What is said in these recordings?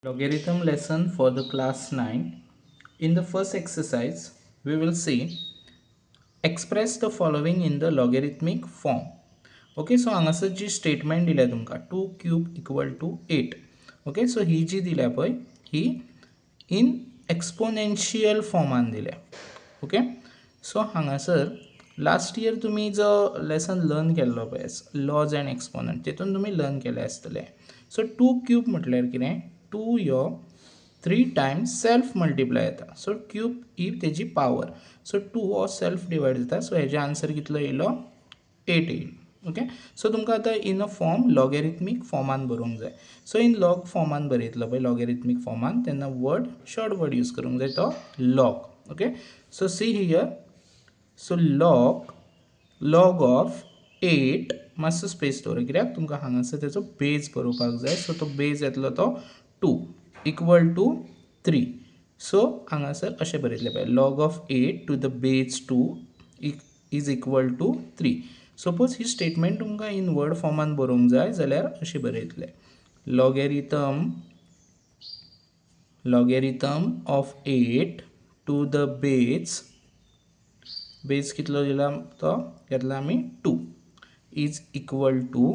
Logarithm lesson for the class 9. In the first exercise, we will see express the following in the logarithmic form. Okay, so हांगासर जी statement दिल्या तुमकां 2 cube equal to 8. Okay, so ही जी दिल्या पळय ही in exponential फॉर्मान दिल्या. Okay, so हांगासर last year तुमी जो लेसन लर्न केल्लो पळय लॉज एंड एक्सपोनंट तेतून तुमी लर्न केलें आसतलें. सो 2 क्यूब म्हटल्यार कितें, 2 यो 3 टायम्स सेल्फ मल्टिप्लाय जाता. सो क्यूब ही तेजी पावर. सो 2 हो सेल्फ डिवायड जाता. सो हेजे आन्सर कितलो येयलो, 8 येयलो. ओके, सो तुमकां आतां इन अ फॉर्म लॉगेरिथमीक फॉर्मान बरोवंक जाय. सो इन लॉग फॉर्मान बरयतलो पळय लॉगेरिथमीक फॉर्मान, तेन्ना वर्ड शॉर्ट वर्ड यूज करूंक जाय तो log. Okay, so see here, so log log of 8 मातसो स्पेस दवर कित्याक तुमकां हांगासर तेचो बेज बरोवपाक जाय. सो तो बेज येतलो तो 2 इक्वल टू 3. सो हांगासर अशें बरयतलें पळय log of 8 to the base 2 is equal to 3. Suppose he statement तुमकां इन वर्ड फॉर्मान बरोवंक जाय जाल्यार अशें बरयतलें logarithm logarithm of 8 to the base, base कितलो दिला तो घेतला आमी 2 is equal to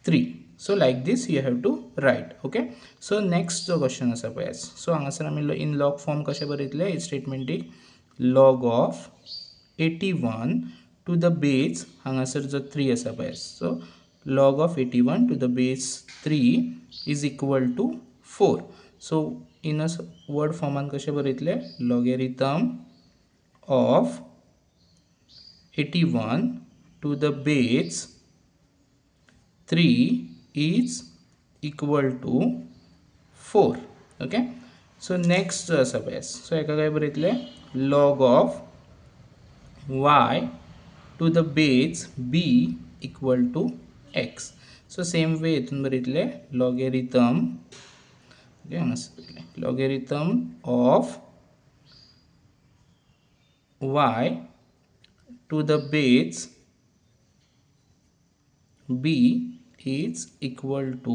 3. So like this you have to write. Okay, so next जो क्वेश्चन आसा पळय, सो हांगासर आमी इन लॉग फॉर्म कशें बरयतले स्टेटमेंटीक log of 81 to the base हांगासर जो 3 आसा पळय, so log of 81 to the base 3 is equal to 4. So in a word फॉर्मान कशें बरयतले logarithm of 81 to the base 3 is equal to 4. Okay, so next जो आसा पळय, सो हेका काय बरयतले log of y to the base b equal to x. So same way हितून बरयतले लॉगेरिथम, ओके हांगासर बरयतले logarithm of y to the base b is equal to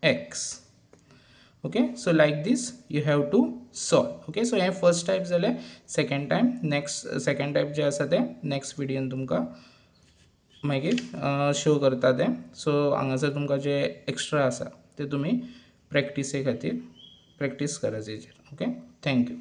x. Okay, so like this you have to solve. Okay, so हे first type जालें. Second time next second type जे आसा तें next विडियोन तुमकां मागीर show करता तें. सो हांगासर तुमकां जे एक्स्ट्रा आसा ते तुमी प्रॅक्टिसे खातीर प्रॅक्टीस करा तेजेर. Okay, thank you.